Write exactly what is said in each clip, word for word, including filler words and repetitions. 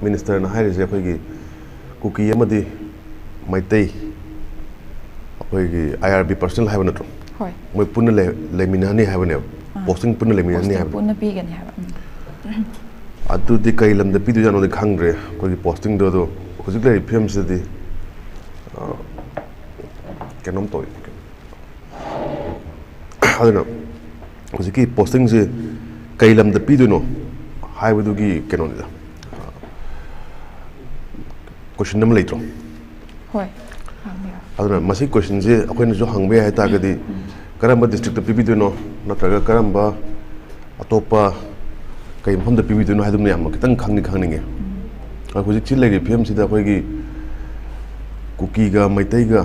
ꯃꯤꯅꯤꯁꯇꯔꯅ ꯍꯥꯏꯔꯤꯁꯦ ꯑꯩꯈꯣꯏꯒꯤ ꯀꯨꯀꯤ ꯑꯃꯗꯤ ꯃꯩꯇꯩ, ꯑꯩꯈꯣꯏꯒꯤ ꯑꯥꯏ ꯑꯥꯔ ꯕꯤ ꯄꯔꯁꯅꯦꯜ ꯍꯥꯏꯕ ꯅꯠꯇ꯭ꯔꯣ? ꯍꯣꯏ꯫ ꯃꯣꯏ ꯄꯨꯟꯅ ꯂꯩ- ꯂꯩꯃꯤꯟꯅꯍꯅꯤ ꯍꯥꯏꯕꯅꯦꯕ꯫ ꯑꯥ꯫ ꯄꯣꯁꯇꯤꯡ ꯄꯨꯟꯅ ꯂꯩꯃꯤꯟꯅꯍꯅꯤ ꯄꯣꯁꯇꯤꯡ ꯍꯥꯏꯕ꯫ ꯄꯨꯟꯅ ꯄꯤꯒꯅꯤ ꯍꯥꯏꯕ꯫ ꯎꯝ꯫ ꯑꯗꯨꯗꯤ ꯀꯩ ꯂꯝꯗ ꯄꯤꯗꯣꯏꯖꯥꯠꯅꯣꯗꯤ ꯈꯪꯗ꯭ꯔꯦ ꯑꯩꯈꯣꯏꯒꯤ ꯄꯣꯁꯇꯤꯡꯗꯣ꯫ ꯑꯗꯣ ꯍꯧꯖꯤꯛ ꯂꯩꯔꯤꯕ ꯐꯤꯕꯝꯁꯤꯗꯗꯤ, ꯑ, ꯀꯩꯅꯣꯝ ꯇꯧꯏ꯫ ꯑꯗꯨꯅ ꯍꯧꯖꯤꯛꯀꯤ ꯄꯣꯁꯇꯤꯡꯁꯦ ꯀꯩ ꯂꯝꯗ ꯄꯤꯗꯣꯏꯅꯣ ꯍꯥꯏꯕꯗꯨꯒꯤ ꯀꯩꯅꯣꯅꯤꯗ, ꯀꯣꯏꯁꯟ ꯑꯃ ꯂꯩꯇ꯭ꯔꯣ? ꯍꯣꯏ, ꯍꯪꯕꯤꯌꯨ꯫ ꯑꯗꯨꯅ ꯃꯁꯤ ꯀꯣꯏꯁꯟꯁꯦ ꯑꯩꯈꯣꯏꯅꯁꯨ ꯍꯪꯕ ꯌꯥꯏ ꯍꯥꯏ ꯇꯥꯔꯒꯗꯤ, ꯀꯔꯝꯕ ꯗꯤꯁꯇ꯭ꯔꯤꯛꯇ ꯄꯤꯕꯤꯗꯣꯏꯅꯣ, ꯅꯠꯇ꯭ꯔꯒ ꯀꯔꯝꯕ ꯑꯇꯣꯞꯄ ꯀꯩ ꯃꯐꯝꯗ ꯄꯤꯕꯤꯗꯣꯏꯅꯣ ꯍꯥꯏꯗꯨ ꯃꯌꯥꯝ ꯑꯃ ꯈꯤꯇꯪ ꯈꯪꯗꯤ ꯈꯪꯅꯤꯡꯉꯦ꯫ ꯑꯗꯣ ꯍꯧꯖꯤꯛꯁꯤ ꯂꯩꯔꯤꯕ ꯐꯤꯕꯝꯁꯤꯗ ꯑꯩꯈꯣꯏꯒꯤ ꯀꯨꯀꯤꯒ ꯃꯩꯇꯩꯒ,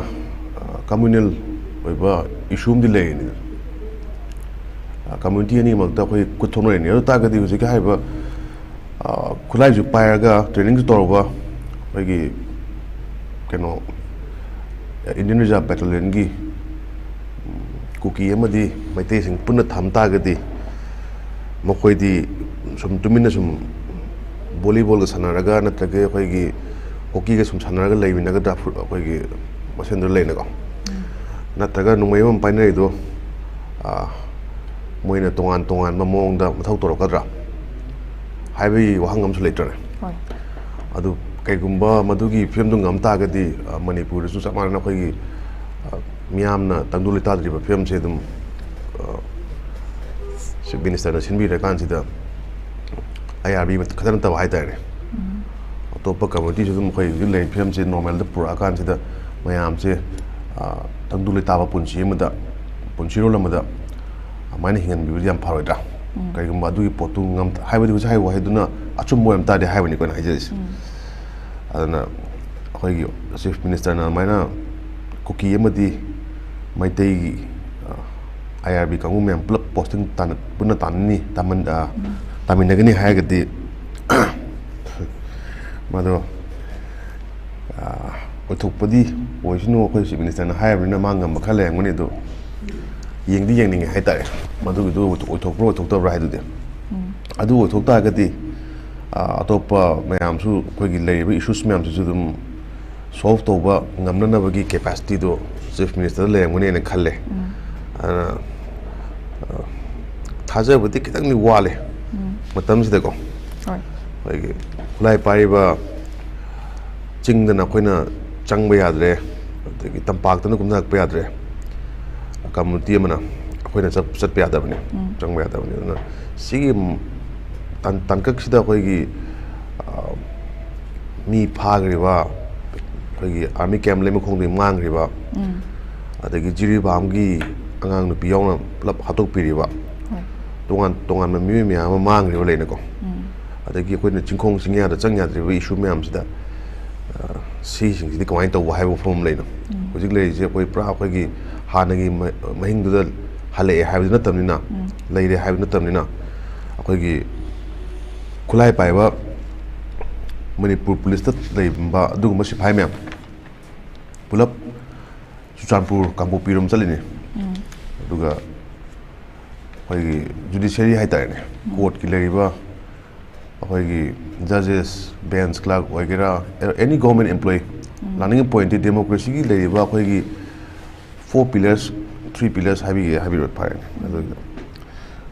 ꯑ, ꯀꯝꯃ꯭ꯌꯨꯅꯦꯜ ꯑꯣꯏꯕ ꯏꯁꯨ ꯑꯃꯗꯤ ꯂꯩꯔꯤꯅꯤ꯫ ꯑ, ꯀꯝꯃ꯭ꯌꯨꯅꯤꯇꯤ ꯑꯅꯤꯃꯛꯇ ꯑꯩꯈꯣꯏ ꯈꯨꯠ ꯊꯣꯛꯅꯔꯤꯅꯤ꯫ ꯑꯗꯨ ꯇꯥꯔꯒꯗꯤ ꯍꯧꯖꯤꯛꯀꯤ ꯍꯥꯏꯔꯤꯕ, ꯑ, ꯈꯨꯠꯂꯥꯏꯁꯨ ꯄꯥꯏꯔꯒ ꯇ꯭ꯔꯦꯅꯤꯡꯁꯨ ꯇꯧꯔꯕ ꯑꯩꯈꯣꯏꯒꯤ ꯀꯩꯅꯣ, ꯏꯟꯗꯤꯌꯟ ꯔꯤꯖꯥꯔꯚ ꯕꯦꯇꯥꯂꯤꯌꯟꯒꯤ ꯀꯨꯀꯤ ꯑꯃꯗꯤ ꯃꯩꯇꯩꯁꯤꯡ ꯄꯨꯟꯅ ꯊꯝ ꯇꯥꯔꯒꯗꯤ, ꯃꯈꯣꯏꯗꯤ ꯁꯨꯝ ꯇꯨꯃꯤꯟꯅ ꯁꯨꯝ ꯚꯣꯂꯤꯕꯣꯜꯒ ꯁꯥꯟꯅꯔꯒ, ꯅꯠꯇ꯭ꯔꯒ ꯑꯩꯈꯣꯏꯒꯤ ꯍꯣꯀꯤꯒ ꯁꯨꯝ ꯁꯥꯟꯅꯔꯒ ꯂꯩꯃꯤꯟꯅꯒꯗ꯭ꯔꯥ, ꯐꯨ-, ꯑꯩꯈꯣꯏꯒꯤ ꯃꯁꯦꯟꯗꯨ ꯂꯩꯅꯀꯣ? ꯅꯠꯇ꯭ꯔꯒ ꯅꯣꯡꯃꯩ ꯑꯃ ꯄꯥꯏꯅꯔꯤꯗꯣ, ꯑꯥ, ꯃꯣꯏꯅ ꯇꯣꯉꯥꯟ ꯇꯣꯉꯥꯟꯕ ꯃꯑꯣꯡꯗ ꯃꯊꯧ ꯇꯧꯔꯛꯀꯗ꯭ꯔꯥ ꯍꯥꯏꯕꯒꯤ ꯋꯥꯍꯪ ꯑꯃꯁꯨ ꯂꯩꯇ꯭ꯔꯅꯦ? ꯍꯣꯏ꯫ ꯑꯗꯨ ꯀꯩꯒꯨꯝꯕ ꯃꯗꯨꯒꯤ ꯐꯤꯕꯝꯗꯨ ꯉꯝ ꯇꯥꯔꯒꯗꯤ, ꯑ, ꯃꯅꯤꯄꯨꯔꯗꯁꯨ ꯆꯞ ꯃꯥꯟꯅꯅ ꯑꯩꯈꯣꯏꯒꯤ, ꯑ, ꯃꯤꯌꯥꯝꯅ ꯇꯪꯗꯨ ꯂꯩꯇꯥꯗ꯭ꯔꯤꯕ ꯐꯤꯕꯝꯁꯦ ꯑꯗꯨꯝ, ꯑ, ꯆꯤꯐ ꯃꯤꯅꯤꯁꯇꯔꯅ ꯁꯤꯟꯕꯤꯔꯀꯥꯟꯁꯤꯗ ꯑꯥꯏ ꯑꯥꯔ ꯕꯤ ꯈꯛꯇ ꯅꯠꯇꯕ ꯍꯥꯏꯇꯥꯔꯦ, ꯎꯝ꯫ ꯑꯇꯣꯞꯄ ꯀꯝꯃ꯭ꯌꯨꯅꯤꯇꯤꯁꯨ ꯑꯗꯨꯝ ꯑꯩꯈꯣꯏ ꯍꯧꯖꯤꯛ ꯂꯩꯔꯤꯕ ꯐꯤꯕꯝꯁꯦ ꯅꯣꯔꯃꯦꯜꯗ ꯄꯨꯔꯛꯑꯀꯥꯟꯁꯤꯗ ꯃꯌꯥꯝꯁꯦ, ꯑ, ꯇꯪꯗꯨ ꯂꯩꯇꯥꯕ ꯄꯨꯟꯁꯤ ꯑꯃꯗ, ꯄꯨꯟꯁꯤꯔꯣꯜ ꯑꯃꯗ ꯑꯗꯨꯃꯥꯏꯅ ꯍꯤꯡꯍꯟꯕꯤꯕꯗꯤ ꯌꯥꯝ ꯐꯔꯣꯏꯗ꯭ꯔꯥ? ꯎꯝ꯫ ꯀꯔꯤꯒꯨꯝꯕ ꯑꯗꯨꯒꯤ ꯄꯣꯠꯇꯨ ꯉꯝ-, ꯍꯥꯏꯕꯗꯤ ꯍꯧꯖꯤꯛ ꯍꯥꯏꯔꯤꯕ ꯋꯥꯍꯩꯗꯨꯅ ꯑꯆꯨꯝꯕ ꯑꯣꯏꯔꯝ ꯇꯥꯔꯗꯤ ꯍꯥꯏꯕꯅꯤꯀꯣ ꯑꯩꯅ ꯍꯥꯏꯖꯔꯤꯁꯦ꯫ ꯎꯝ꯫ ꯑꯗꯨꯅ ꯑꯩꯈꯣꯏꯒꯤ ꯆꯤꯐ ꯃꯤꯅꯤꯁꯇꯔꯅ ꯑꯗꯨꯃꯥꯏꯅ ꯀꯨꯀꯤ ꯑꯃꯗꯤ ꯃꯩꯇꯩꯒꯤ, ꯑ, ꯑꯥꯏ ꯑꯥꯔ ꯕꯤ ꯀꯥꯡꯕꯨ ꯃꯌꯥꯝ ꯄꯨꯂꯞ ꯄꯣꯁꯇꯤꯡ ꯇꯥꯟꯅ-, ꯄꯨꯟꯅ ꯇꯥꯟꯅꯅꯤ, ꯇꯥꯃꯤꯟ-, ꯑ, ꯇꯥꯃꯤꯟꯅꯒꯅꯤ ꯍꯥꯏꯔꯒꯗꯤ, ꯃꯗꯣ, ꯑ, ꯑꯣꯏꯊꯣꯛꯄꯗꯤ ꯑꯣꯏꯁꯅꯨ, ꯑꯩꯈꯣꯏ ꯆꯤꯐ ꯃꯤꯅꯤꯁꯇꯔꯅ ꯍꯥꯏꯔꯕꯅꯤꯅ ꯃꯥ ꯉꯝꯕ ꯈꯔ ꯂꯩꯔꯝꯒꯅꯤ꯫ ꯑꯗꯣ ꯌꯦꯡꯗꯤ ꯌꯦꯡꯅꯤꯡꯉꯦ ꯍꯥꯏꯇꯥꯔꯦ, ꯃꯗꯨꯒꯤꯗꯨ ꯑꯣꯏꯊꯣꯛ-, ꯑꯣꯏꯊꯣꯛꯄ꯭ꯔꯥ ꯑꯣꯏꯊꯣꯛꯇꯕ꯭ꯔꯥ ꯍꯥꯏꯗꯨꯗꯤ꯫ ꯎꯝ꯫ ꯑꯗꯨ ꯑꯣꯏꯊꯣꯛ ꯇꯥꯔꯒꯗꯤ ꯑꯇꯣꯞꯄ ꯃꯌꯥꯝꯁꯨ, ꯑꯩꯈꯣꯏꯒꯤ ꯂꯩꯔꯤꯕ ꯏꯁꯨꯁ ꯃꯌꯥꯝꯁꯤꯁꯨ ꯑꯗꯨꯝ ꯁꯣꯜꯕ ꯇꯧꯕ ꯉꯝꯅꯅꯕꯒꯤ ꯀꯦꯄꯥꯁꯤꯇꯤꯗꯣ ꯆꯤꯐ ꯃꯤꯅꯤꯁꯇꯔꯗ ꯂꯩꯔꯝꯒꯅꯤꯅ ꯈꯜꯂꯦ꯫ ꯑꯗꯨꯅ ꯊꯥꯖꯕꯗꯤ ꯈꯤꯇꯪꯗꯤ ꯋꯥꯠꯂꯦ ꯃꯇꯝꯁꯤꯗꯀꯣ꯫ ꯑꯩꯈꯣꯏꯒꯤ ꯈꯨꯠꯂꯥꯏ ꯄꯥꯏꯔꯤꯕ ꯆꯤꯡꯗꯅ ꯑꯩꯈꯣꯏꯅ ꯆꯪꯕ ꯌꯥꯗ꯭ꯔꯦ, ꯑꯗꯒꯤ ꯇꯝꯄꯥꯛꯇꯅ ꯀꯨꯝꯊꯔꯛꯄ ꯌꯥꯗ꯭ꯔꯦ, ꯀꯝꯃꯨꯅꯤꯇꯤ ꯑꯃꯅ ꯑꯩꯈꯣꯏꯅ ꯆꯠ-, ꯆꯠꯄ ꯌꯥꯗꯕꯅꯤ, ꯆꯪꯕ ꯌꯥꯗꯕꯅꯤ꯫ ꯑꯗꯨꯅ ꯁꯤꯒꯤ ꯇꯥꯡ-, ꯇꯥꯡꯀꯛꯁꯤꯗ ꯑꯩꯈꯣꯏꯒꯤ, ꯑ, ꯃꯤ ꯐꯥꯈ꯭ꯔꯤꯕ, ꯑꯩꯈꯣꯏꯒꯤ ꯑꯥꯔꯃꯤ ꯀꯦꯝꯞ ꯂꯩꯃꯈꯣꯡꯗꯒꯤ ꯃꯥꯡꯈ꯭ꯔꯤꯕ, ꯑꯗꯒꯤ ꯖꯤꯔꯤꯕꯥꯝꯒꯤ ꯑꯉꯥꯡ ꯅꯨꯄꯤ ꯌꯥꯎꯅ ꯄꯨꯂꯞ ꯍꯥꯠꯇꯣꯛꯄꯤꯔꯤꯕ, ꯇꯣꯉꯥꯟ ꯇꯣꯉꯥꯟꯕ ꯃꯤꯑꯣꯏ ꯃꯌꯥꯝ ꯑꯃ ꯃꯥꯡꯈ꯭ꯔꯤꯕ ꯂꯩꯅꯀꯣ꯫ ꯑꯗꯒꯤ ꯑꯩꯈꯣꯏꯅ ꯆꯤꯡꯈꯣꯡ ꯆꯤꯡꯌꯥꯗ ꯆꯪ ꯌꯥꯗ꯭ꯔꯤꯕ ꯏꯁꯨ ꯃꯌꯥꯝꯁꯤꯗ, ꯑ, ꯁꯤꯁꯤꯡꯁꯤꯗꯤ ꯀꯃꯥꯏꯅ ꯇꯧꯕ ꯍꯥꯏꯕ ꯋꯥꯐꯝ ꯑꯃ ꯂꯩꯅ꯫ ꯍꯧꯖꯤꯛ ꯂꯩꯔꯤꯁꯦ ꯑꯩꯈꯣꯏ ꯄꯨꯔꯥ ꯑꯩꯈꯣꯏꯒꯤ ꯍꯥꯟꯅꯒꯤ ꯃ-, ꯃꯍꯤꯡꯗꯨꯗ ꯍꯜꯂꯛꯑꯦ ꯍꯥꯏꯕꯗꯤ ꯅꯠꯇꯕꯅꯤꯅ, ꯂꯩꯔꯦ ꯍꯥꯏꯕ ꯅꯠꯇꯕꯅꯤꯅ, ꯑꯩꯈꯣꯏꯒꯤ ꯈꯨꯠꯂꯥꯏ ꯄꯥꯏꯕ ꯃꯅꯤꯄꯨꯔ ꯄꯨꯂꯤꯁꯇ ꯂꯩꯔꯝꯕ ꯑꯗꯨꯒꯨꯝꯕ ꯁꯤꯐꯥꯏ ꯃꯌꯥꯝ ꯄꯨꯂꯞ ꯆꯨꯔꯆꯥꯟꯄꯨꯔ, ꯀꯥꯡꯄꯣꯛꯄꯤꯔꯣꯝ ꯆꯠꯂꯤꯅꯤ꯫ ꯑꯗꯨꯒ ꯑꯩꯈꯣꯏꯒꯤ ꯖꯨꯗꯤꯁꯤꯌꯔꯤ ꯍꯥꯏꯇꯥꯔꯦꯅꯦ, ꯀꯣꯔꯠꯀꯤ ꯂꯩꯔꯤꯕ ꯑꯩꯈꯣꯏꯒꯤ ꯖꯖꯦꯁ, ꯕꯦꯟꯁ ꯀ꯭ꯂꯥꯔꯛ ꯑꯣꯏꯒꯦꯔꯥ, ꯑꯦꯅꯤ ꯒꯣꯔꯃꯦꯟ ꯑꯦꯝꯄ꯭ꯂꯣꯌꯤ, ꯂꯥꯛꯅꯤꯡꯉꯤ ꯄꯣꯏꯟꯠꯇꯤ ꯗꯦꯃꯣꯀ꯭ꯔꯦꯁꯤꯒꯤ ꯂꯩꯔꯤꯕ ꯑꯩꯈꯣꯏꯒꯤ four pillars, three pillars ꯍꯥꯏꯕꯤꯒꯦ, ꯍꯥꯏꯕꯤꯔꯣ ꯐꯔꯦꯅꯦ꯫ ꯑꯗꯨꯒ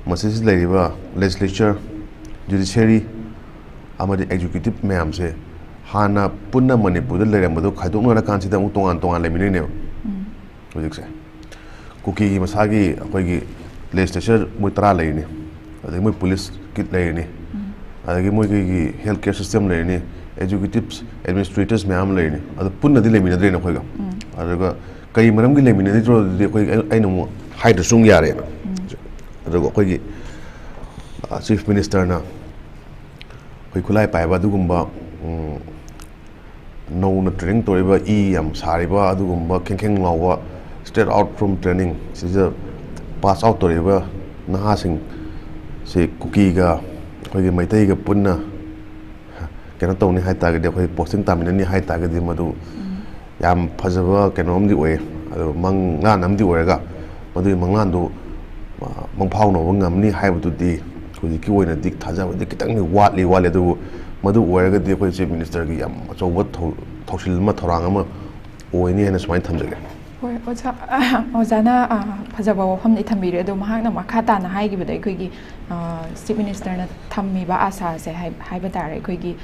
ꯃꯁꯤꯁꯤ ꯂꯩꯔꯤꯕ ꯂꯦꯖꯤꯁꯂꯦꯆꯔ, ꯖꯨꯗꯤꯁꯤꯌꯔꯤ ꯑꯃꯗꯤ ꯑꯦꯛꯖꯤꯀ꯭ꯌꯨꯇꯤꯚ ꯃꯌꯥꯝꯁꯦ ꯍꯥꯟꯅ ꯄꯨꯟꯅ ꯃꯅꯤꯄꯨꯔꯗ ꯂꯩꯔꯝꯕꯗꯣ ꯈꯥꯏꯗꯣꯛꯅꯔꯀꯥꯟꯁꯤꯗ ꯑꯃꯨꯛ ꯇꯣꯉꯥꯟ ꯇꯣꯉꯥꯟ ꯂꯩꯃꯤꯟꯅꯩꯅꯦꯕ꯫ ꯍꯧꯖꯤꯛꯁꯦ ꯀꯨꯀꯤꯒꯤ ꯃꯁꯥꯒꯤ ꯑꯩꯈꯣꯏꯒꯤ ꯂꯦꯖꯤꯁꯂꯦꯆꯔ ꯃꯣꯏ ꯇꯔꯥ ꯂꯩꯔꯤꯅꯤ, ꯑꯗꯒꯤ ꯃꯣꯏ ꯄꯨꯂꯤꯁꯀꯤ ꯂꯩꯔꯤꯅꯤ, ꯑꯗꯒꯤ ꯃꯣꯏꯒꯤ ꯍꯦꯜꯊ ꯀꯦꯌꯔ ꯁꯤꯁꯇꯦꯝ ꯂꯩꯔꯤꯅꯤ, ꯑꯦꯛꯖꯤꯀ꯭ꯌꯨꯇꯤꯚꯁ, ꯑꯦꯗꯃꯤꯅꯤꯁꯇ꯭ꯔꯦꯇꯔꯁ ꯃꯌꯥꯝ ꯑꯃ ꯂꯩꯔꯤꯅꯤ꯫ ꯑꯗꯨ ꯄꯨꯟꯅꯗꯤ ꯂꯩꯃꯤꯟꯅꯗ꯭ꯔꯦꯅ ꯑꯩꯈꯣꯏꯒ꯫ ꯑꯗꯨꯒ ꯀꯔꯤ ꯃꯔꯝꯒꯤ ꯂꯩꯃꯤꯟꯅꯗ꯭ꯔꯤꯅꯣ ꯑꯗꯨꯗꯤ ꯑꯩꯈꯣꯏ, ꯑꯩ-, ꯑꯩꯅ ꯑꯃꯨꯛ ꯍꯥꯏꯗ꯭ꯔꯁꯨ ꯑꯃꯨꯛ ꯌꯥꯔꯦꯅ꯫ ꯑꯗꯨꯒ ꯑꯩꯈꯣꯏꯒꯤ, ꯑ, ꯆꯤꯐ ꯃꯤꯅꯤꯁꯇꯔꯅ ꯑꯩꯈꯣꯏ ꯈꯨꯠꯂꯥꯏ ꯄꯥꯏꯕ ꯑꯗꯨꯒꯨꯝꯕ, ꯎꯝ, ꯅꯧꯅ ꯇ꯭ꯔꯦꯅꯤꯡ ꯇꯧꯔꯤꯕ, ꯏ ꯌꯥꯝ ꯁꯥꯔꯤꯕ, ꯑꯗꯨꯒꯨꯝꯕ ꯈꯦꯡ ꯈꯦꯡ ꯂꯥꯎꯕ, straight out from training ꯁꯤꯗ ꯄꯥꯁ ꯑꯥꯎꯠ ꯇꯧꯔꯤꯕ ꯅꯍꯥꯁꯤꯡꯁꯤ ꯀꯨꯀꯤꯒ ꯑꯩꯈꯣꯏꯒꯤ ꯃꯩꯇꯩꯒ ꯄꯨꯟꯅ ꯀꯩꯅꯣ ꯇꯧꯅꯤ ꯍꯥꯏ ꯇꯥꯔꯒꯗꯤ, ꯑꯩꯈꯣꯏ ꯄꯣꯁꯇꯤꯡ ꯇꯥꯃꯤꯟꯅꯅꯤ ꯍꯥꯏ ꯇꯥꯔꯒꯗꯤ, ꯃꯗꯨ ꯌꯥꯝ ꯐꯖꯕ ꯀꯩꯅꯣ ꯑꯃꯗꯤ ꯑꯣꯏꯌꯦ꯫ ꯑꯗꯣ ꯃꯪꯂꯥꯟ ꯑꯃꯗꯤ ꯑꯣꯏꯔꯒ, ꯃꯗꯨꯒꯤ ꯃꯪꯂꯥꯟꯗꯨ, ꯑ, ꯃꯪꯐꯥꯎꯅꯕ ꯉꯝꯅꯤ ꯍꯥꯏꯕꯗꯨꯗꯤ ꯍꯧꯖꯤꯛꯀꯤ ꯑꯣꯏꯅꯗꯤ ꯊꯥꯖꯕꯗꯤ ꯈꯤꯇꯪꯗꯤ ꯋꯥꯠꯂꯤ ꯋꯥꯠꯂꯤ ꯑꯗꯨꯕꯨ ꯃꯗꯨ ꯑꯣꯏꯔꯒꯗꯤ ꯑꯩꯈꯣꯏ Chief Minister ꯒꯤ ꯌꯥꯝ ꯑꯆꯧꯕ ꯊꯧ- ꯊꯧꯁꯤꯜ ꯑꯃ, ꯊꯧꯔꯥꯡ ꯑꯃ ꯑꯣꯏꯅꯤ ꯍꯥꯏꯅ ꯁꯨꯃꯥꯏꯅ ꯊꯝꯖꯒꯦ꯫ ꯍꯣꯏ, ꯑꯣꯖꯥ꯫ ꯑꯣꯖꯥꯅ ꯑ, ꯐꯖꯕ ꯋꯥꯐꯝꯗꯤ ꯊꯝꯕꯤꯔꯦ, ꯑꯗꯣ ꯃꯍꯥꯛꯅ ꯃꯈꯥ ꯇꯥꯅ ꯍꯥꯏꯈꯤꯕꯗ ꯑꯩꯈꯣꯏꯒꯤ ꯑ, Chief Minister ꯅ ꯊꯝꯃꯤꯕ ꯑꯥꯁꯥꯁꯦ ꯍꯥꯏ- ꯍꯥꯏꯕ ꯇꯥꯔꯦ, ꯑꯩꯈꯣꯏꯒꯤ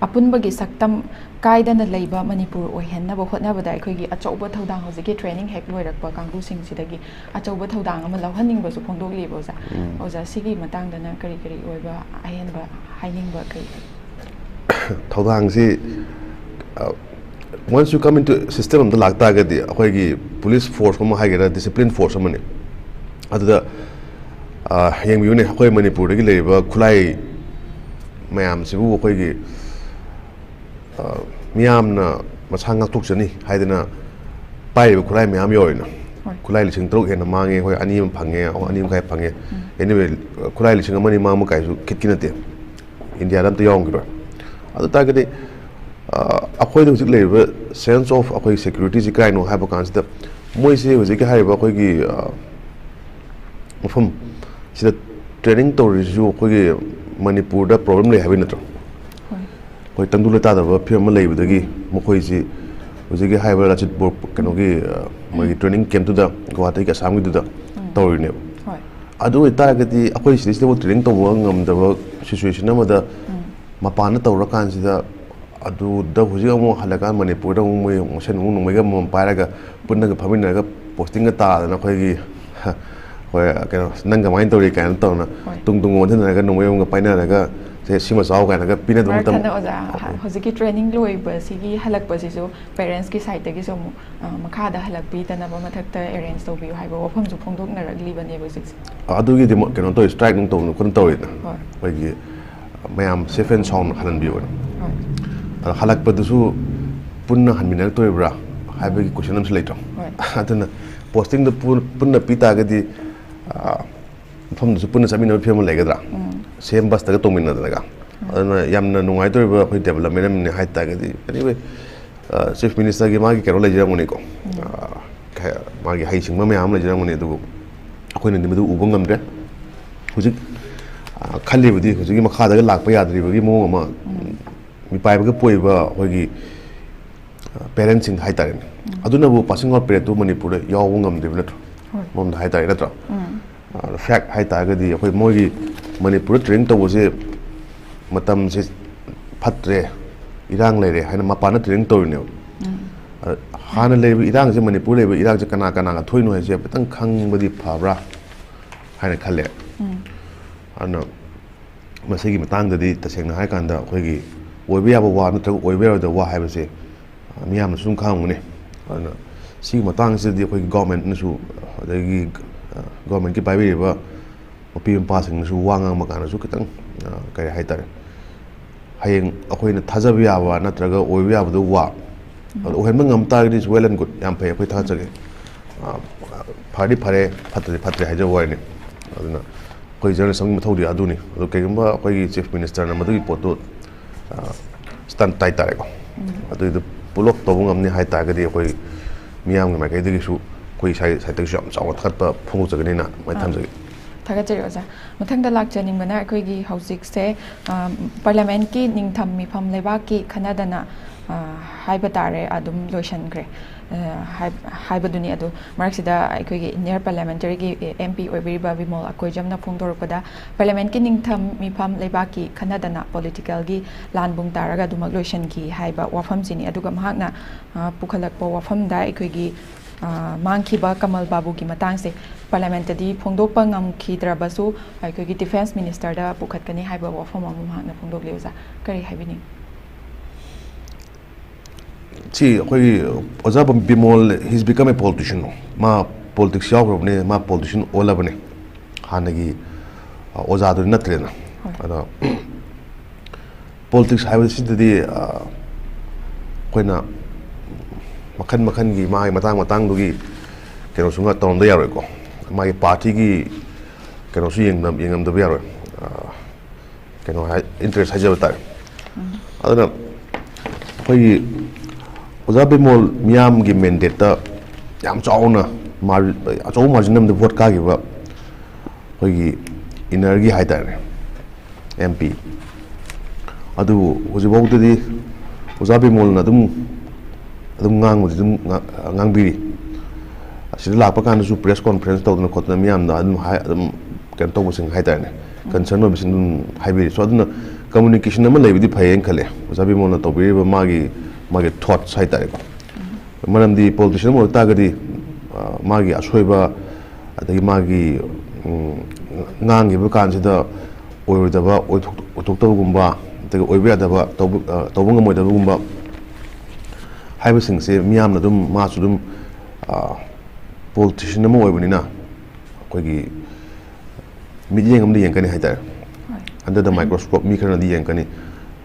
ꯑꯄꯨꯟꯕꯒꯤ ꯁꯛꯇꯝ ꯀꯥꯏꯗꯅ ꯂꯩꯕ ꯃꯅꯤꯄꯨꯔ ꯑꯣꯏꯍꯟꯅꯕ ꯍꯣꯠꯅꯕꯗ ꯑꯩꯈꯣꯏꯒꯤ ꯑꯆꯧꯕ ꯊꯧꯗꯥꯡ, ꯍꯧꯖꯤꯛꯀꯤ training ꯍꯦꯛ ꯂꯣꯏꯔꯛꯄ ꯀꯥꯡꯕꯨꯁꯤꯡꯁꯤꯗꯒꯤ ꯑꯆꯧꯕ ꯊꯧꯗꯥꯡ ꯑꯃ ꯂꯧꯍꯟꯅꯤꯡꯕꯁꯨ ꯐꯣꯡꯗꯣꯛꯂꯤꯕ ꯑꯣꯖꯥ꯫ ꯎꯝ꯫ ꯑꯣꯖꯥ, ꯁꯤꯒꯤ ꯃꯇꯥꯡꯗꯅ ꯀꯔꯤ ꯀꯔꯤ ꯑꯣꯏꯕ ꯑꯍꯦꯟꯕ ꯍꯥꯏꯅꯤꯡꯕ ꯀꯔꯤ ꯂꯩ? ꯊꯧꯗꯥꯡꯁꯤ, ꯑ, once you come into system ꯑꯝꯗ ꯂꯥꯛꯇꯥꯔꯒꯗꯤ ꯑꯩꯈꯣꯏꯒꯤ police force ꯑꯃ ꯍꯥꯏꯒꯦꯔꯥ, discipline force ꯑꯃꯅꯤ꯫ ꯑꯗꯨꯗ, ꯑ, ꯌꯦꯡꯕꯤꯌꯨꯅꯦ, ꯑꯩꯈꯣꯏ ꯃꯅꯤꯄꯨꯔꯗꯒꯤ ꯂꯩꯔꯤꯕ ꯈꯨꯠꯂꯥꯏ ꯃꯌꯥꯝꯁꯤꯕꯨ ꯑꯩꯈꯣꯏꯒꯤ, ꯑ, ꯃꯤꯌꯥꯝꯅ ꯃꯁꯥ ꯉꯥꯛꯊꯣꯛꯆꯅꯤ ꯍꯥꯏꯗꯅ ꯄꯥꯏꯔꯤꯕ ꯈꯨꯠꯂꯥꯏ ꯃꯌꯥꯝ ꯌꯧꯔꯦꯅ꯫ ꯍꯣꯏ꯫ ꯈꯨꯠꯂꯥꯏ ꯂꯤꯁꯤꯡ ꯇꯔꯨꯛ ꯍꯦꯟꯅ ꯃꯥꯡꯉꯦ, ꯑꯩꯈꯣꯏ ꯑꯅꯤ ꯑꯃ ꯐꯪꯉꯦ, ꯑꯅꯤ ꯃꯈꯥꯏ ꯐꯪꯉꯦ꯫ ꯎꯝ꯫ Anyway, ꯈꯨꯠꯂꯥꯏ ꯂꯤꯁꯤꯡ ꯑꯃ ꯑꯅꯤ ꯃꯥꯡꯕ ꯀꯥꯏꯁꯨ ꯈꯤꯠꯀꯤ ꯅꯠꯇꯦ꯫ ꯏꯟꯗꯤꯌꯥꯗ ꯑꯝꯇ ꯌꯥꯎꯔꯝꯈꯤꯔꯣꯏ꯫ ꯑꯗꯨ ꯇꯥꯔꯒꯗꯤ, ꯑ, ꯑꯩꯈꯣꯏꯗ ꯍꯧꯖꯤꯛ ꯂꯩꯔꯤꯕ sense of ꯑꯩꯈꯣꯏ security ꯁꯤ ꯀꯥꯏꯅꯣ ꯍꯥꯏꯕ ꯀꯥꯟꯁꯤꯗ, ꯃꯣꯏꯁꯦ ꯍꯧꯖꯤꯛꯀꯤ ꯍꯥꯏꯔꯤꯕ ꯑꯩꯈꯣꯏꯒꯤ, ꯑ, ꯃꯐꯝ ꯁꯤꯗ training ꯇꯧꯔꯤꯁꯤꯁꯨ ꯑꯩꯈꯣꯏꯒꯤ ꯃꯅꯤꯄꯨꯔꯗ problem ꯂꯩ ꯍꯥꯏꯕꯩ ꯅꯠꯇ꯭ꯔꯣ? ꯍꯣꯏ꯫ ꯑꯩꯈꯣꯏ ꯇꯪꯗꯨ ꯂꯩꯇꯥꯗꯕ ꯐꯤꯕꯝ ꯑꯃ ꯂꯩꯕꯗꯒꯤ ꯃꯈꯣꯏꯁꯤ ꯍꯧꯖꯤꯛꯀꯤ ꯍꯥꯏꯔꯤꯕ ꯂꯆꯤꯠꯄꯨꯔ ꯀꯩꯅꯣꯒꯤ, ꯑ, ꯃꯣꯏꯒꯤ training camp ꯇꯨꯗ, ꯒꯨꯋꯥꯍꯥꯇꯤꯒꯤ ꯑꯁꯥꯝꯒꯤꯗꯨꯗ ꯎꯝ꯫ ꯇꯧꯔꯤꯅꯦꯕ꯫ ꯍꯣꯏ꯫ ꯑꯗꯨ ꯑꯣꯏꯇꯥꯔꯒꯗꯤ ꯑꯩꯈꯣꯏ ꯁꯤꯗꯩꯁꯤꯗꯕꯨ training ꯇꯧꯕ ꯉꯝꯗꯕ situation ꯑꯃꯗ ꯎꯝ꯫ ꯃꯄꯥꯟꯗ ꯇꯧꯔꯀꯥꯟꯁꯤꯗ, ꯑꯗꯨꯗ ꯍꯧꯖꯤꯛ ꯑꯃꯨꯛ ꯍꯜꯂꯀꯥꯟ ꯃꯅꯤꯄꯨꯔꯗ ꯑꯃꯨꯛ ꯃꯣꯏ ꯃꯁꯦꯟ ꯑꯃꯨꯛ ꯅꯣꯡꯃꯩꯒ ꯑꯃꯃꯝ ꯄꯥꯏꯔꯒ ꯄꯨꯟꯅꯒ ꯐꯝꯃꯤꯟꯅꯔꯒ posting ꯒ ꯇꯥꯗꯅ ꯑꯩꯈꯣꯏꯒꯤ, ꯍꯣꯏ, ꯀꯩꯅꯣ, "ꯅꯪ ꯀꯃꯥꯏꯅ ꯇꯧꯔꯤ?" ꯀꯥꯏꯅ ꯇꯧꯅ ꯍꯣꯏ꯫ ꯇꯨꯡ ꯇꯨꯡ ꯑꯣꯟꯁꯤꯟꯅꯔꯒ ꯅꯣꯡꯃꯩ ꯑꯃꯒ ꯄꯥꯏꯅꯔꯒ, "ꯁꯦ, ꯁꯤꯃ ꯆꯥꯎ" ꯀꯥꯏꯅꯒ ꯄꯤꯅꯗꯕ ꯃꯔꯛ ꯃꯇꯝ꯫ ꯊꯠꯅ ꯑꯣꯖꯥ, ꯍ- ꯍꯧꯖꯤꯛꯀꯤ training ꯂꯣꯏꯕꯁꯤꯒꯤ ꯍꯜꯂꯛꯄꯁꯤꯁꯨ parents ꯀꯤ side ꯇꯒꯤꯁꯨ ꯑꯃꯨꯛ, ꯑ, ꯃꯈꯥꯗ ꯍꯜꯂꯛꯄꯤꯗꯅꯕ ꯃꯊꯛꯇ arrange ꯇꯧꯕꯤꯌꯨ ꯍꯥꯏꯕ ꯋꯥꯐꯝꯁꯨ ꯐꯣꯡꯗꯣꯛꯅꯔꯛꯂꯤꯕꯅꯦꯕ ꯍꯧꯖꯤꯛꯁꯦ꯫ ꯑꯗꯨꯒꯤꯗꯤ ꯃꯣꯏ ꯀꯩꯅꯣ ꯇꯧꯋꯤ, strike ꯅꯨꯡ ꯇꯧꯗꯅ ꯈꯣꯠꯇꯅ ꯇꯧꯔꯤꯗꯅ꯫ ꯍꯣꯏ꯫ ꯑꯩꯈꯣꯏꯒꯤ ꯃꯌꯥꯝ safe and sound ꯍꯜꯍꯟꯕꯤꯌꯣꯅ꯫ ꯍꯣꯏ꯫ ꯑꯗꯣ ꯍꯜꯂꯛꯄꯗꯨꯁꯨ ꯄꯨꯟꯅ ꯍꯟꯃꯤꯟꯅꯔꯛꯇꯣꯔꯤꯕ꯭ꯔꯥ ꯍꯥꯏꯕꯒꯤ question ꯑꯃꯁꯨ ꯂꯩꯇ꯭ꯔꯣ? ꯍꯣꯏ꯫ ꯑꯗꯨꯅ posting ꯗꯣ ꯄꯨꯟ-, ꯄꯨꯟꯅ ꯄꯤ ꯇꯥꯔꯒꯗꯤ, ꯑ, ꯃꯐꯝꯗꯨꯁꯨ ꯄꯨꯟꯅ ꯆꯠꯃꯤꯟꯅꯕ ꯐꯤꯕꯝ ꯑꯃ ꯂꯩꯒꯗ꯭ꯔꯥ? ꯎꯝ꯫ Same bus ꯇꯒ ꯇꯣꯡꯃꯤꯟꯅꯗꯅꯒ꯫ ꯎꯝ꯫ ꯑꯗꯨꯅ ꯌꯥꯝꯅ ꯅꯨꯡꯉꯥꯏꯗꯧꯔꯤꯕ ꯑꯩꯈꯣꯏ development ꯑꯃꯅꯤ ꯍꯥꯏ ꯇꯥꯔꯒꯗꯤ꯫ Anyway, ꯑ, Chief Minister ꯒꯤ ꯃꯥꯒꯤ ꯀꯩꯅꯣ ꯂꯩꯖꯔꯝꯒꯅꯤꯀꯣ꯫ ꯎꯝ꯫ ꯑ, ꯈ-, ꯃꯥꯒꯤ ꯍꯩꯁꯤꯡꯕ ꯃꯌꯥꯝ ꯑꯃ ꯂꯩꯖꯔꯝꯒꯅꯤ, ꯑꯗꯨꯕꯨ ꯑꯩꯈꯣꯏꯅꯗꯤ ꯃꯗꯨ ꯎꯕ ꯉꯝꯗ꯭ꯔꯦ꯫ ꯍꯧꯖꯤꯛ ꯑ, ꯈꯜꯂꯤꯕꯗꯤ ꯍꯧꯖꯤꯛꯀꯤ ꯃꯈꯥꯗꯒ ꯂꯥꯛꯄ ꯌꯥꯗ꯭ꯔꯤꯕꯒꯤ ꯃꯑꯣꯡ ꯑꯃ, ꯃꯤꯄꯥꯏꯕꯒ ꯄꯣꯛꯏꯕ ꯑꯩꯈꯣꯏꯒꯤ, ꯑ, ꯄꯦꯔꯦꯟꯁꯁꯤꯡ ꯍꯥꯏꯇꯥꯔꯦꯅꯦ꯫ ꯑꯗꯨꯅꯕꯨ passing out period ꯇꯨ ꯃꯅꯤꯄꯨꯔꯗ ꯌꯥꯎꯕ ꯉꯝꯗ꯭ꯔꯤꯕ ꯅꯠꯇ꯭ꯔꯣ? ꯍꯣꯏ꯫ ꯑꯃꯔꯣꯝꯗ ꯍꯥꯏꯇꯥꯔꯦ, ꯅꯠꯇ꯭ꯔꯣ? ꯎꯝ꯫ ꯑ, fact ꯍꯥꯏꯇꯥꯔꯒꯗꯤ ꯑꯩꯈꯣꯏ ꯃꯣꯏꯒꯤ ꯃꯅꯤꯄꯨꯔꯗ training ꯇꯧꯕꯁꯦ ꯃꯇꯝꯁꯦ ꯐꯠꯇ꯭ꯔꯦ, ꯏꯔꯥꯡ ꯂꯩꯔꯦ ꯍꯥꯏꯅ ꯃꯄꯥꯟꯗ training ꯇꯧꯔꯤꯅꯦꯕ꯫ ꯎꯝ꯫ ꯑ, ꯍꯥꯟꯅ ꯂꯩꯔꯤꯕ ꯏꯔꯥꯡꯁꯦ, ꯃꯅꯤꯄꯨꯔ ꯂꯩꯔꯤꯕ ꯏꯔꯥꯡꯁꯦ ꯀꯅꯥ ꯀꯅꯥꯒ ꯊꯣꯛꯏꯅꯣ ꯍꯥꯏꯁꯦ ꯈꯤꯇꯪ ꯈꯪꯕꯗꯤ ꯐꯕ꯭ꯔꯥ ꯍꯥꯏꯅ ꯈꯜꯂꯦ꯫ ꯎꯝ꯫ ꯑꯗꯨꯅ ꯃꯁꯤꯒꯤ ꯃꯇꯥꯡꯗꯗꯤ ꯇꯁꯦꯡꯅ ꯍꯥꯏꯔꯀꯥꯟꯗ ꯑꯩꯈꯣꯏꯒꯤ ꯑꯣꯏꯕ ꯌꯥꯕ ꯋꯥ ꯅꯠꯇ꯭ꯔꯒ ꯑꯣꯏꯕ ꯌꯥꯔꯣꯏꯗꯕ ꯋꯥ ꯍꯥꯏꯕꯁꯦ, ꯑ, ꯃꯤꯌꯥꯝꯅꯁꯨ ꯑꯗꯨꯝ ꯈꯪꯉꯝꯒꯅꯤ꯫ ꯑꯗꯨꯅ ꯁꯤꯒꯤ ꯃꯇꯥꯡꯁꯤꯗꯗꯤ ꯑꯩꯈꯣꯏꯒꯤ government ꯅꯁꯨ, ꯑꯗꯒꯤ, ꯑ, government ꯀꯤ ꯄꯥꯏꯕꯤꯔꯤꯕ ꯃꯄꯤ ꯃꯄꯥꯁꯤꯡꯅꯁꯨ ꯋꯥ ꯉꯥꯡꯕ ꯀꯥꯟꯗꯁꯨ ꯈꯤꯇꯪ, ꯑ, ꯀꯔꯤ ꯍꯥꯏꯇꯥꯔꯦ, ꯍꯌꯦꯡ ꯑꯩꯈꯣꯏꯅ ꯊꯥꯖꯕ ꯌꯥꯕ ꯅꯠꯇ꯭ꯔꯒ ꯑꯣꯏꯕ ꯌꯥꯕꯗꯨ ꯋꯥ, ꯑꯗꯣ ꯑꯣꯏꯍꯟꯕ ꯉꯝ ꯇꯥꯔꯒꯗꯤ it's well and good, ꯌꯥꯝ ꯐꯩ, ꯑꯩꯈꯣꯏ ꯊꯥꯒꯠꯆꯒꯦ꯫ ꯑ, ꯐꯔꯗꯤ ꯐꯔꯦ, ꯐꯠꯇ꯭ꯔꯗꯤ ꯐꯠꯇ꯭ꯔꯦ ꯍꯥꯏꯖꯕ ꯋꯥꯅꯤ꯫ ꯑꯗꯨꯅ ꯑꯩꯈꯣꯏ journalist ꯑꯃꯒꯤ ꯃꯊꯧꯗꯤ ꯑꯗꯨꯅꯤ꯫ ꯑꯗꯣ ꯀꯩꯒꯨꯝꯕ ꯑꯩꯈꯣꯏꯒꯤ Chief Minister ꯅ ꯃꯗꯨꯒꯤ ꯄꯣꯠꯇꯨ, ꯑ, stunt ꯍꯥꯏꯇꯥꯔꯦꯀꯣ, ꯎꯝ꯫ ꯑꯗꯨꯏꯗꯨ pull off ꯇꯧꯕ ꯉꯝꯅꯤ ꯍꯥꯏ ꯇꯥꯔꯒꯗꯤ ꯑꯩꯈꯣꯏ ꯃꯤꯌꯥꯝꯒꯤ ꯃꯥꯏꯀꯩꯗꯒꯤꯁꯨ ꯑꯩꯈꯣꯏ ꯁꯥꯏ-, side ꯇꯒꯤꯁꯨ ꯌꯥꯝ ꯆꯥꯎꯅ ꯊꯥꯒꯠꯄ ꯐꯣꯡꯗꯣꯛꯆꯒꯅꯤꯅ ꯑꯗꯨꯃꯥꯏꯅ ꯑꯥ꯫ ꯊꯝꯖꯒꯦ꯫ ꯊꯥꯒꯠꯆꯔꯤ ꯑꯣꯖꯥ꯫ ꯃꯊꯪꯗ ꯂꯥꯛꯆꯅꯤꯡꯕꯅ ꯑꯩꯈꯣꯏꯒꯤ ꯍꯧꯖꯤꯛꯁꯦ, ꯑ, parliament ꯀꯤ ꯅꯤꯡꯊꯝ ꯃꯤꯐꯝ ꯂꯩꯕꯥꯛꯀꯤ ꯈꯟꯅꯗꯅ, ꯑ, ꯍꯥꯏꯕ ꯇꯥꯔꯦ, ꯑꯗꯨꯝ ꯂꯣꯏꯁꯤꯟꯈ꯭ꯔꯦ, ꯑ, ꯍꯥꯏ-, ꯍꯥꯏꯕꯗꯨꯅꯤ꯫ ꯑꯗꯨ ꯃꯔꯛꯁꯤꯗ ꯑꯩꯈꯣꯏꯒꯤ inner parliamentary ꯒꯤ M P ꯑꯣꯏꯕꯤꯔꯤꯕ ꯕꯤꯃꯣꯜ ꯑꯀꯣꯏꯖꯝꯅ ꯐꯣꯡꯗꯣꯔꯛꯄꯗ, parliament ꯀꯤ ꯅꯤꯡꯊꯝ ꯃꯤꯐꯝ ꯂꯩꯕꯥꯛꯀꯤ ꯈꯟꯅꯗꯅ political ꯒꯤ ꯂꯥꯟꯕꯨꯡ ꯇꯥꯔꯒ ꯑꯗꯨꯃꯛ ꯂꯣꯏꯁꯤꯟꯈꯤ ꯍꯥꯏꯕ ꯋꯥꯐꯝꯁꯤꯅꯤ꯫ ꯑꯗꯨꯒ ꯃꯍꯥꯛꯅ, ꯑ, ꯄꯨꯈꯠꯂꯛꯄ ꯋꯥꯐꯝꯗ ꯑꯩꯈꯣꯏꯒꯤ, ꯑ, ꯃꯥꯡꯈꯤꯕ ꯀꯃꯜ ꯕꯥꯕꯨꯒꯤ ꯃꯇꯥꯡꯁꯦ parliament ꯇꯗꯤ ꯐꯣꯡꯗꯣꯛꯄ ꯉꯝꯈꯤꯗ꯭ꯔꯕꯁꯨ ꯑꯩꯈꯣꯏꯒꯤ defence minister ꯗ ꯄꯨꯈꯠꯀꯅꯤ ꯍꯥꯏꯕ ꯋꯥꯐꯝ ꯑꯃ ꯃꯍꯥꯛꯅ ꯐꯣꯡꯗꯣꯛꯂꯤ꯫ ꯑꯣꯖꯥ, ꯀꯔꯤ ꯍꯥꯏꯕꯤꯅꯤꯡ? ꯁꯤ ꯑꯩꯈꯣꯏꯒꯤ ꯑꯣꯖꯥ Bimol, he's become a politician꯫ ꯃꯥ politics ꯌꯥꯎꯈ꯭ꯔꯕꯅꯦ, ꯃꯥ politician ꯑꯣꯜꯂꯕꯅꯦ꯫ ꯍꯥꯟꯅꯒꯤ, ꯑ, ꯑꯣꯖꯥꯗꯨꯗꯤ ꯅꯠꯇ꯭ꯔꯦꯗꯅ꯫ ꯍꯣꯏ꯫ ꯑꯗꯣ politics ꯍꯥꯏꯕꯁꯤꯗꯗꯤ, ꯑ, ꯑꯩꯈꯣꯏꯅ ꯃꯈꯜ ꯃꯈꯜꯒꯤ ꯃꯥꯒꯤ ꯃꯇꯥꯡ ꯃꯇꯥꯡꯗꯨꯒꯤ ꯀꯩꯅꯣꯁꯨ ꯉ-, ꯇꯧꯔꯝꯗ ꯌꯥꯔꯣꯏꯀꯣ꯫ ꯃꯥꯒꯤ party ꯒꯤ ꯀꯩꯅꯣꯁꯨ ꯌꯦꯡꯗ-, ꯌꯦꯡꯉꯝꯗꯕ ꯌꯥꯔꯣꯏ꯫ ꯑ, ꯀꯩꯅꯣ ꯍꯥꯏ, interest ꯍꯥꯏꯖꯕ ꯇꯥꯔꯦ꯫ ꯎꯝ꯫ ꯑꯗꯨꯅ ꯑꯩꯈꯣꯏꯒꯤ ꯑꯣꯖꯥ ꯕꯤꯃꯣꯜ ꯃꯤꯌꯥꯝꯒꯤ mandate ꯇ ꯌꯥꯝ ꯆꯥꯎꯅ mar-, ꯑꯆꯧꯕ margin ꯑꯃꯗ vote ꯀꯥꯈꯤꯕ ꯑꯩꯈꯣꯏꯒꯤ ꯏꯟꯅꯔꯒꯤ ꯍꯥꯏꯇꯥꯔꯦ, ꯑꯦꯝ ꯄꯤ꯫ ꯑꯗꯨꯕꯨ ꯍꯧꯖꯤꯛꯐꯥꯎꯗꯗꯤ ꯑꯣꯖꯥ ꯕꯤꯃꯣꯜꯅ ꯑꯗꯨꯝ ꯑꯗꯨꯝ ꯉꯥꯡꯕꯗꯤ ꯑꯗꯨꯝ ꯉꯥ- ꯉꯥꯡꯕꯤꯔꯤ꯫ ꯑꯁꯤꯗ ꯂꯥꯛꯄ ꯀꯥꯟꯗꯁꯨ ꯄ꯭ꯔꯦꯁ ꯀꯣꯟꯐ꯭ꯔꯦꯟꯁ ꯇꯧꯗꯅ ꯈꯣꯠꯇꯅ ꯃꯤꯌꯥꯝꯅ ꯑꯗꯨꯝ ꯍꯥꯏ ꯑꯗꯨꯝ ꯀꯩꯅꯣ ꯇꯧꯕꯁꯤꯡ ꯍꯥꯏꯇꯥꯔꯦꯅꯦ, ꯀꯟꯁꯔꯟ ꯑꯣꯏꯕꯁꯤꯡ ꯑꯗꯨꯝ ꯍꯥꯏꯕꯤꯔꯤ꯫ ꯁꯣ ꯑꯗꯨꯅ ꯀꯝꯃꯨꯅꯤꯀꯦꯁꯟ ꯑꯃ ꯂꯩꯕꯗꯤ ꯐꯩꯌꯦꯅ ꯈꯜꯂꯦ꯫ ꯑꯣꯖꯥ ꯕꯤꯃꯣꯜꯅ ꯇꯧꯕꯤꯔꯤꯕ ꯃꯥꯒꯤ ꯃꯥꯒꯤ ꯊꯣꯠꯁ ꯍꯥꯏꯇꯥꯔꯦꯀꯣ꯫ ꯃꯔꯝꯗꯤ ꯄꯣꯂꯤꯇꯤꯁꯤꯌꯟ ꯑꯃ ꯑꯣꯏꯕ ꯇꯥꯔꯒꯗꯤ, ꯑ, ꯃꯥꯒꯤ ꯑꯁꯣꯏꯕ, ꯑꯗꯒꯤ ꯃꯥꯒꯤ, ꯎꯝ, ꯉꯥꯡꯈꯤꯕ ꯀꯥꯟꯁꯤꯗ ꯑꯣꯏꯔꯣꯏꯗꯕ, ꯑꯣꯏꯊꯣꯛ- ꯑꯣꯏꯊꯣꯛꯇꯕꯒꯨꯝꯕ, ꯑꯗꯒꯤ ꯑꯣꯏꯕ ꯌꯥꯗꯕ, ꯇꯧꯕ ꯑ, ꯇꯧꯕ ꯉꯝꯃꯣꯏꯗꯕꯒꯨꯝꯕ ꯍꯥꯏꯕꯁꯤꯡꯁꯦ ꯃꯤꯌꯥꯝꯅ ꯑꯗꯨꯝ, ꯃꯥꯁꯨ ꯑꯗꯨꯝ, ꯑ, ꯄꯣꯂꯤꯇꯤꯁꯤꯌꯟ ꯑꯃ ꯑꯣꯏꯕꯅꯤꯅ ꯑꯩꯈꯣꯏꯒꯤ ꯃꯤꯠꯌꯦꯡ ꯑꯃꯗ ꯌꯦꯡꯒꯅꯤ ꯍꯥꯏꯇꯥꯔꯦ꯫ Under the microscope ꯃꯤ ꯈꯔꯅꯗꯤ ꯌꯦꯡꯒꯅꯤ,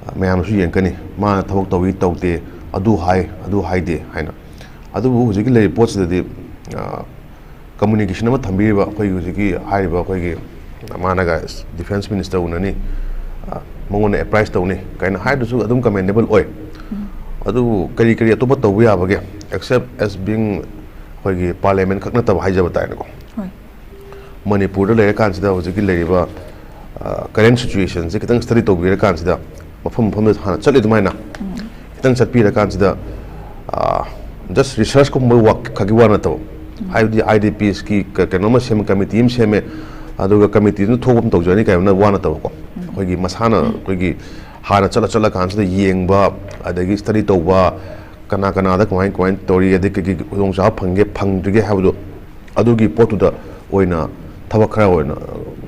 ꯑ, ꯃꯌꯥꯝꯅꯁꯨ ꯌꯦꯡꯒꯅꯤ, ꯃꯥꯅ ꯊꯕꯛ ꯇꯧꯏ ꯇꯧꯗꯦ, ꯑꯗꯨ ꯍꯥꯏ ꯑꯗꯨ ꯍꯥꯏꯗꯦ ꯍꯥꯏꯅ꯫ ꯑꯗꯨꯕꯨ ꯍꯧꯖꯤꯛꯀꯤ ꯂꯩꯔꯤꯕ ꯄꯣꯠꯁꯤꯗꯗꯤ, ꯑ, ꯀꯝꯃꯨꯅꯤꯀꯦꯁꯟ ꯑꯃ ꯊꯝꯕꯤꯔꯤꯕ ꯑꯩꯈꯣꯏꯒꯤ ꯍꯧꯖꯤꯛꯀꯤ ꯍꯥꯏꯔꯤꯕ ꯑꯩꯈꯣꯏꯒꯤ ꯃꯥꯅꯒ ꯗꯤꯐꯦꯟꯁ ꯃꯤꯅꯤꯁꯇꯔ ꯎꯅꯅꯤ, ꯑ, ꯃꯉꯣꯟꯗ ꯑꯦꯄ꯭ꯔꯥꯏꯁ ꯇꯧꯅꯤ ꯀꯥꯏꯅ ꯍꯥꯏꯗꯨꯁꯨ ꯑꯗꯨꯝ ꯀꯃꯦꯟꯗꯦꯕꯜ ꯑꯣꯏ꯫ ꯑꯗꯨꯕꯨ ꯀꯔꯤ ꯀꯔꯤ ꯑꯇꯣꯞꯄ ꯇꯧꯕ ꯌꯥꯕꯒꯦ? Except as being ꯑꯩꯈꯣꯏꯒꯤ ꯄꯥꯔꯂꯤꯌꯥꯃꯦꯟ ꯈꯛ ꯅꯠꯇꯕ ꯍꯥꯏꯖꯕ ꯇꯥꯔꯦꯅꯦꯀꯣ꯫ ꯃꯅꯤꯄꯨꯔꯗ ꯂꯩꯔꯀꯥꯟꯁꯤꯗ ꯍꯧꯖꯤꯛꯀꯤ ꯂꯩꯔꯤꯕ, ꯑ, ꯀꯔꯦꯟ ꯁꯤꯆꯨꯋꯦꯁꯟꯁꯦ ꯈꯤꯇꯪ ꯁ꯭ꯇꯗꯤ ꯇꯧꯕꯤꯔꯀꯥꯟꯁꯤꯗ ꯃꯐꯝ ꯃꯐꯝꯗ ꯍꯥꯟꯅ ꯆꯠꯂꯤꯗꯨꯃꯥꯏꯅ ꯈꯤꯇꯪ ꯆꯠꯄꯤꯔꯀꯥꯟꯁꯤꯗ, ꯑ, ꯖꯁ ꯔꯤꯁꯔꯁꯀꯨꯝꯕ ꯋꯥꯛ ꯈꯛꯀꯤ ꯋꯥ ꯅꯠꯇꯕ, ꯍꯥꯏꯕꯗꯤ ꯑꯥꯏ ꯗꯤ ꯄꯤꯁꯀꯤ ꯀ- ꯀꯩꯅꯣ ꯑꯃ ꯁꯦꯝꯃꯦ, ꯀꯃꯤꯇꯤ ꯑꯃ ꯁꯦꯝꯃꯦ, ꯑꯗꯨꯒ ꯀꯃꯤꯇꯤꯗꯨꯅ ꯊꯣꯛꯄ ꯑꯃ ꯇꯧꯖꯔꯅꯤ ꯀꯥꯏꯅ ꯋꯥ ꯅꯠꯇꯕꯀꯣ꯫ ꯑꯩꯈꯣꯏꯒꯤ ꯃꯁꯥꯅ ꯑꯩꯈꯣꯏꯒꯤ ꯍꯥꯟꯅ ꯆꯠꯂ ꯆꯠꯂꯀꯥꯟꯁꯤꯗ ꯌꯦꯡꯕ, ꯑꯗꯒꯤ ꯁ꯭ꯇꯗꯤ ꯇꯧꯕ, ꯀꯅꯥ ꯀꯅꯥꯗ ꯀꯃꯥꯏ ꯀꯃꯥꯏꯅ ꯇꯧꯔꯤ, ꯑꯗꯩ ꯀꯩ ꯀꯩ ꯈꯨꯗꯣꯡꯆꯥꯕ ꯐꯪꯒꯦ ꯐꯪꯗ꯭ꯔꯤꯒꯦ ꯍꯥꯏꯕꯗꯣ, ꯑꯗꯨꯒꯤ ꯄꯣꯠꯇꯨꯗ ꯑꯣꯏꯅ ꯊꯕꯛ ꯈꯔ ꯑꯣꯏꯅ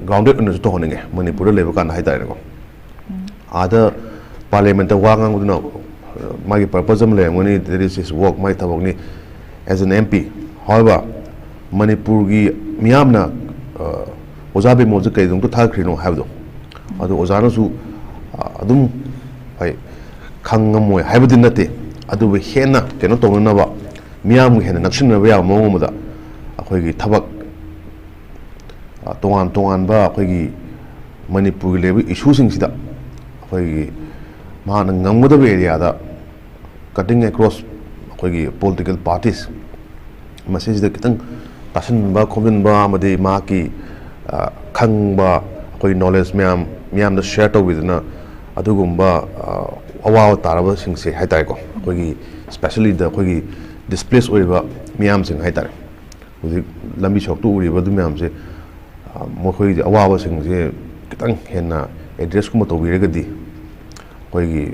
ꯒ꯭ꯔꯥꯎꯟꯗꯦꯠ ꯑꯣꯏꯅꯁꯨ ꯇꯧꯍꯟꯅꯤꯡꯉꯦ ꯃꯅꯤꯄꯨꯔꯗ ꯂꯩꯕ ꯀꯥꯟꯗ ꯍꯥꯏꯇꯥꯔꯦꯅꯦꯀꯣ꯫ ꯑꯥꯗ ꯄꯥꯔꯂꯤꯌꯥꯃꯦꯟꯇ ꯋꯥ ꯉꯥꯡꯕꯗꯨꯅ, ꯑ, ꯃꯥꯒꯤ ꯄꯔꯄꯁ ꯑꯃ ꯂꯩꯔꯝꯒꯅꯤ, that is his work, ꯃꯥꯒꯤ ꯊꯕꯛꯅꯤ as an M P꯫ However, ꯃꯅꯤꯄꯨꯔꯒꯤ ꯃꯤꯌꯥꯝꯅ, ꯑ, ꯑꯣꯖꯥ ꯕꯤꯃꯣꯜꯁꯦ ꯀꯩꯗꯃꯛꯇ ꯊꯥꯒꯠꯈ꯭ꯔꯤꯅꯣ ꯍꯥꯏꯕꯗꯣ, ꯑꯗꯨ ꯑꯣꯖꯥꯅꯁꯨ, ꯑ, ꯑꯗꯨꯝ ꯍꯣꯏ ꯈꯪꯉꯝꯃꯣꯏ ꯍꯥꯏꯕꯗꯤ ꯅꯠꯇꯦ, ꯑꯗꯨꯕꯨ ꯍꯦꯟꯅ ꯀꯩꯅꯣ ꯇꯧꯅꯅꯕ, ꯃꯤꯌꯥꯝꯒ ꯍꯦꯟꯅ ꯅꯛꯁꯤꯟꯅꯕ ꯌꯥꯕ ꯃꯑꯣꯡ ꯑꯃꯗ ꯑꯩꯈꯣꯏꯒꯤ ꯊꯕꯛ, ꯑ, ꯇꯣꯉꯥꯟ ꯇꯣꯉꯥꯟꯕ ꯑꯩꯈꯣꯏꯒꯤ ꯃꯅꯤꯄꯨꯔꯒꯤ ꯂꯩꯔꯤꯕ ꯏꯁꯨꯁꯤꯡꯁꯤꯗ ꯑꯩꯈꯣꯏꯒꯤ ꯃꯍꯥꯛꯅ ꯉꯝꯒꯗꯕ ꯑꯦꯔꯤꯌꯥꯗ cutting across ꯑꯩꯈꯣꯏꯒꯤ ꯄꯣꯂꯤꯇꯤꯀꯦꯜ ꯄꯥꯔꯇꯤꯁ ꯃꯁꯤꯁꯤꯗ ꯈꯤꯇꯪ ꯇꯥꯁꯤꯟꯕ ꯈꯣꯝꯖꯤꯟꯕ ꯑꯃꯗꯤ ꯃꯍꯥꯛꯀꯤ ꯈꯪꯕ ꯑꯩꯈꯣꯏ ꯅꯣꯂꯦꯖ ꯃꯌꯥꯝ ꯃꯤꯌꯥꯝꯗ ꯁꯤꯌꯔ ꯇꯧꯕꯤꯗꯨꯅ ꯑꯗꯨꯒꯨꯝꯕ ꯑꯋꯥꯕ ꯇꯥꯔꯕꯁꯤꯡꯁꯦ ꯍꯥꯏ ꯇꯥꯔꯦꯀꯣ, ꯑꯩꯈꯣꯏꯒꯤ ꯁ꯭ꯄꯦꯁꯦꯜꯂꯤꯗ ꯑꯩꯈꯣꯏꯒꯤ ꯗꯤꯁꯄ꯭ꯂꯦꯁ ꯑꯣꯏꯔꯤꯕ ꯃꯤꯌꯥꯝꯁꯤꯡ ꯍꯥꯏ ꯇꯥꯔꯦ, ꯍꯧꯖꯤꯛ ꯂꯝꯕꯤ ꯁꯣꯔꯣꯛꯇ ꯎꯔꯤꯕ ꯑꯗꯨ ꯃꯌꯥꯝꯁꯦ, ꯃꯈꯣꯏꯒꯤ ꯑꯋꯥꯕꯁꯤꯡꯁꯦ ꯈꯤꯇꯪ ꯍꯦꯟꯅ ꯑꯦꯗ꯭ꯔꯦꯁꯀꯨꯝꯕ ꯇꯧꯕꯤꯔꯒꯗꯤ ꯑꯩꯈꯣꯏꯒꯤ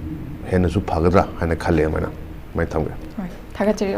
ꯍꯦꯟꯅꯁꯨ ꯐꯒꯗ꯭ꯔꯥ ꯍꯥꯏꯅ ꯈꯜꯂꯦ꯫ ꯑꯗꯨꯃꯥꯏꯅ ꯑꯗꯨꯃꯥꯏꯅ ꯊꯝꯒꯦ꯫ ꯍꯣꯏ, ꯊꯥꯒꯠꯆꯔꯤ꯫